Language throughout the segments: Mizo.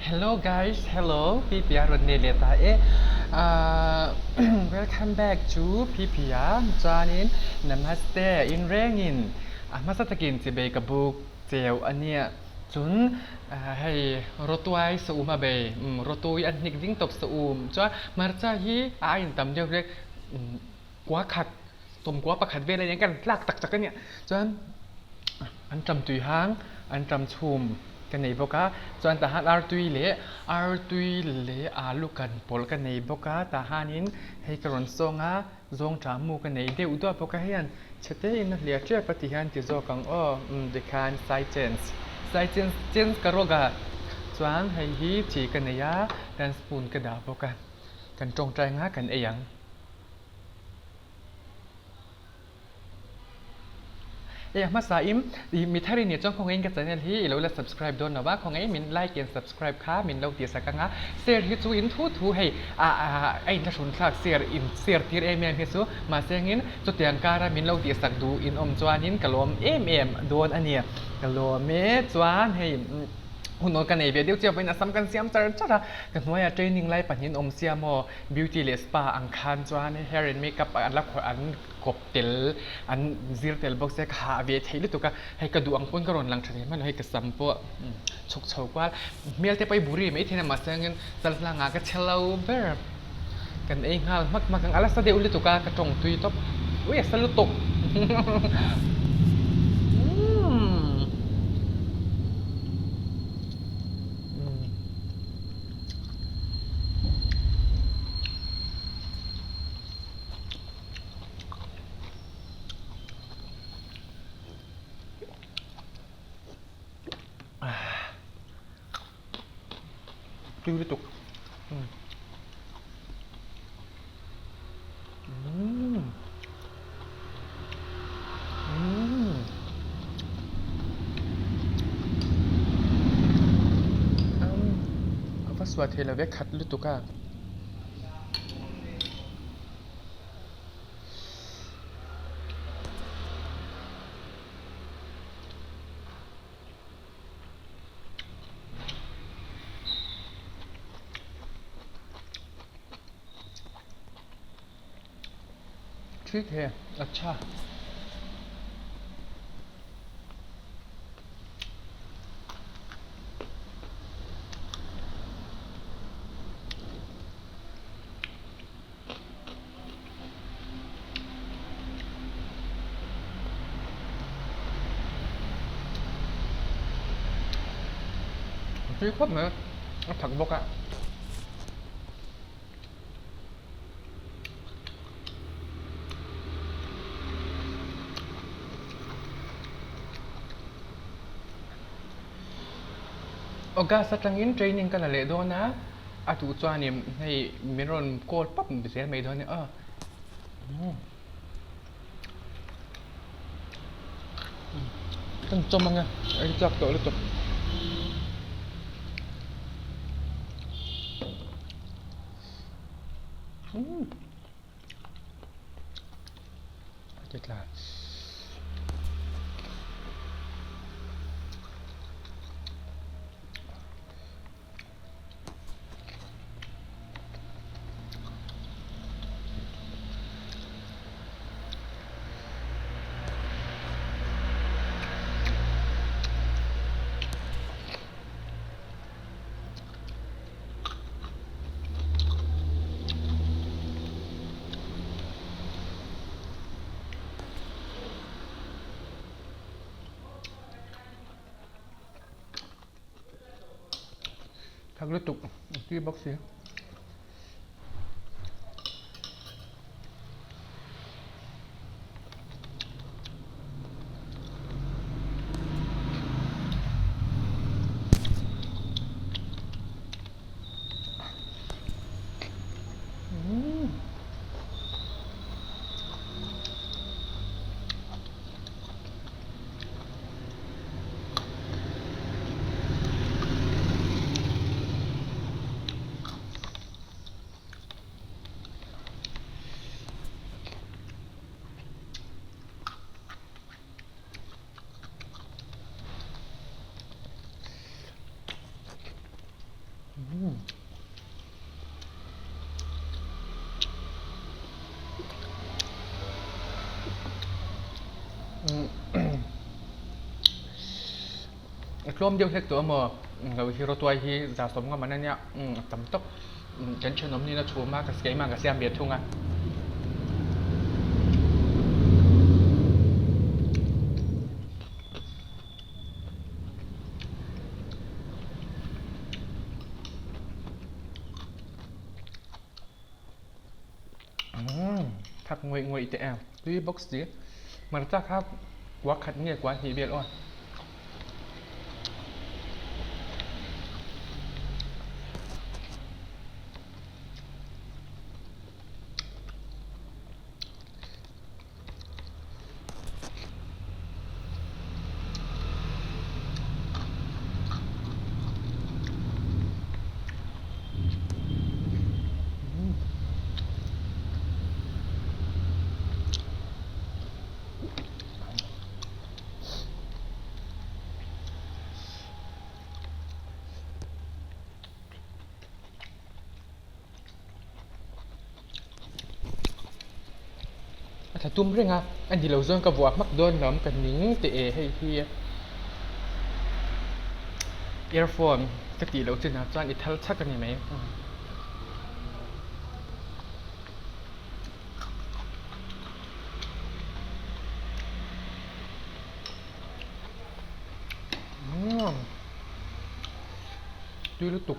Hello guys, hello, Pipia rawn nei leh ta e. Welcome back to Pipia. Chuanin namaste in rengin a hmasa takin chibei ka buk cheu a nia. Chun hei rawtuai saum a bei, rawtui an hnik ding tawp saum. Chuan hmarcha hi a ain tam deuh hlek kua khat sawmkua pakhat vel a nia kan tlak tak tak a nia. Chuan an ṭam tui hang, an ṭam chhum ka nei bawk a, chuan tah han artui leh artui leh alu kan pawlh ka nei bawk a, tah hanin hei ka rawn sawng a, zawngṭah mu ka nei deuh duah bawk a, hei hian chhe te in a hliah ṭep a ti hian ti zawk ang aw, umm tikhan sai chance sai chance chance ka rawk a, chuan hei hi chi ka nei a, tan spoon ka dah bawk a, kan ṭawngṭai nga kan ei ang. E a hmasa in i mi thar i nih chuan khawngaih in ka channel hi i lo la subscribe dawn lo va, khawngaih in min like and subscribe kha min lo tihsak ang a, share hi chu in thu thu hei a a inthlahrun thlak share in share tir em em hi chu mahse angin chutiang kara min lo tihsak duh in awm chuanin ka lawm em em dawn a ni, ka lawm e chuan hei. Hun awl ka nei ve deuh chiah vawiin a sam kan siam char char a, ka hnuaiah training lai pahnihin awm sia maw beauty leh spa ang khan chuan hair and makeup an la khawih an kawp tel an zir tel bawk sia ka hah ve theih lutuk a, hei ka duh ang pawn ka rawn lang tha thei hman lo hei ka sam pawh chhuk chho kual hmel te pawh i buri mai thei a mahse angin chalhlangah ka che lo ber kan ei nghal hmak hmak ang a la sa deuh lutuk a ka tawng tui tawp ui a sa lutuk Tui lutuk. A va suah thei lo ve khat lutuk a. ठीक है अच्छा Tui khawp mai a thak bawk a. August atangin training ka la leh dawn a, a duh chuanin hei min rawn call pap zel mai dawn a ni aw. Kan chawm ang e, ei chak tawh lutuk. Ti tla. Thak lutuk a tui bawk si. A tlawm deuh hlek tawh amaw lo hi rawtuai hi za sawm ngam an ania a tam tawk kan thenawm nin a chhum a ka keimah ka siam ve thung a. Thak ngawih ngawih teh em tui bawk si hmarcha kha kua khat nge kua hnih vel aw. A tha tum reng a, a ni lo zawng ka vuah hmak dawn lam ka ning teh e hei hi earphone ka tih loh chinah chuan i thal chhak a ni mai. Tui lutuk.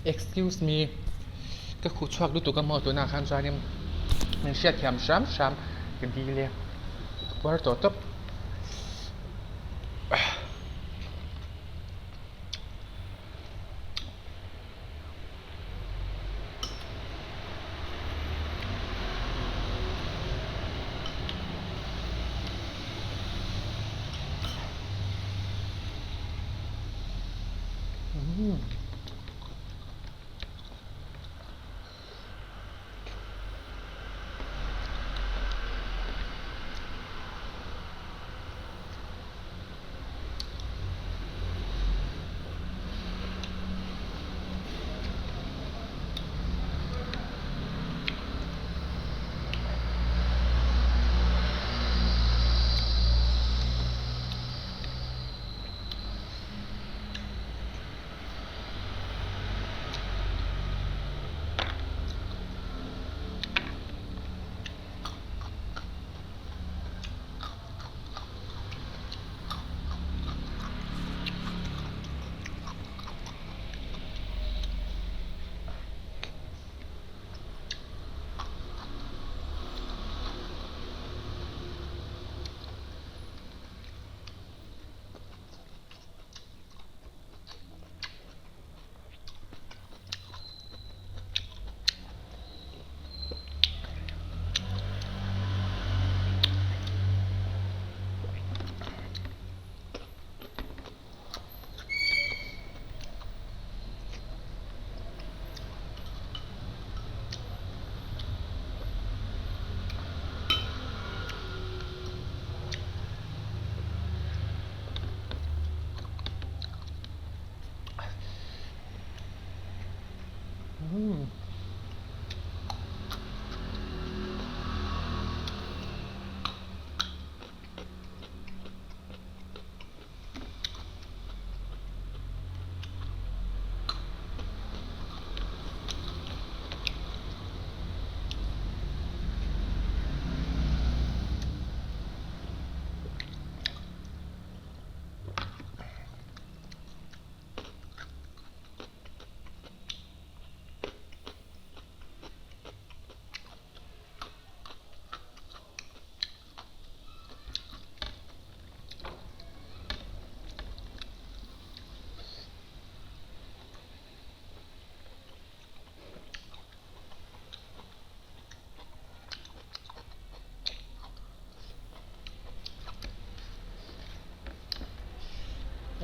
Excuse me ka khuh chhuak lutuk a maw tunah khan chuanin min hriatthiam hram hram ka dil e ka puar tawh tawp.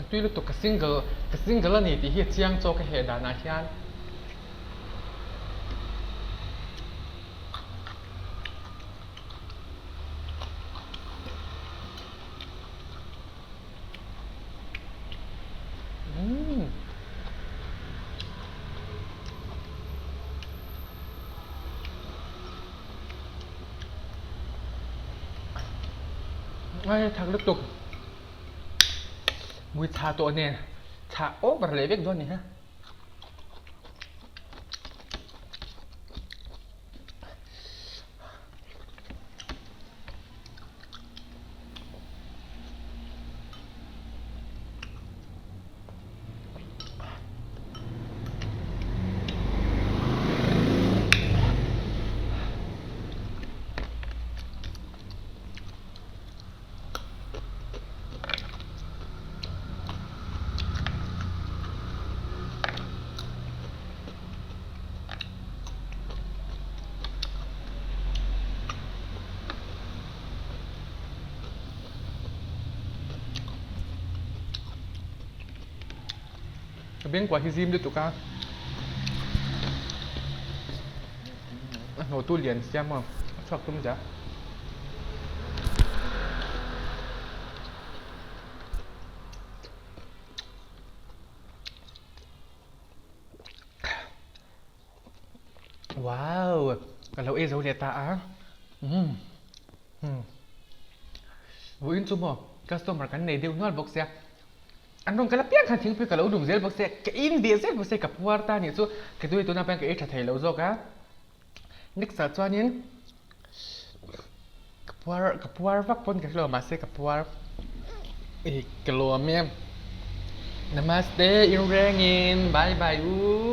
Tui lutuk ka single ka single a ni tih hi a chiang chaw ka heh danah hian. Umm. Ai thak lutuk. Mui tha tawh nen chhah over leh vek dawn ni ha. Ka bengkua hi zim lutuk a, a hnawhtu lian sia maw a chhuak tum zia. Wow, ka lo ei zo leh ta a. Umm. Umm. Vawiin chu maw customer kan nei deuh nual bawk sia. An rawn kal apiang khan thingpui ka lo dum zel bawk sia, ka in ve zel bawk sia, ka puar ta nih chu ka tui tunah pawh hian ka ei tha thei lo zawk a. Next ah chuanin ka puar ka puar vak pawn ka hre lo mahse ka puar ih ka lawm em. Namaste inrengin bye bye u.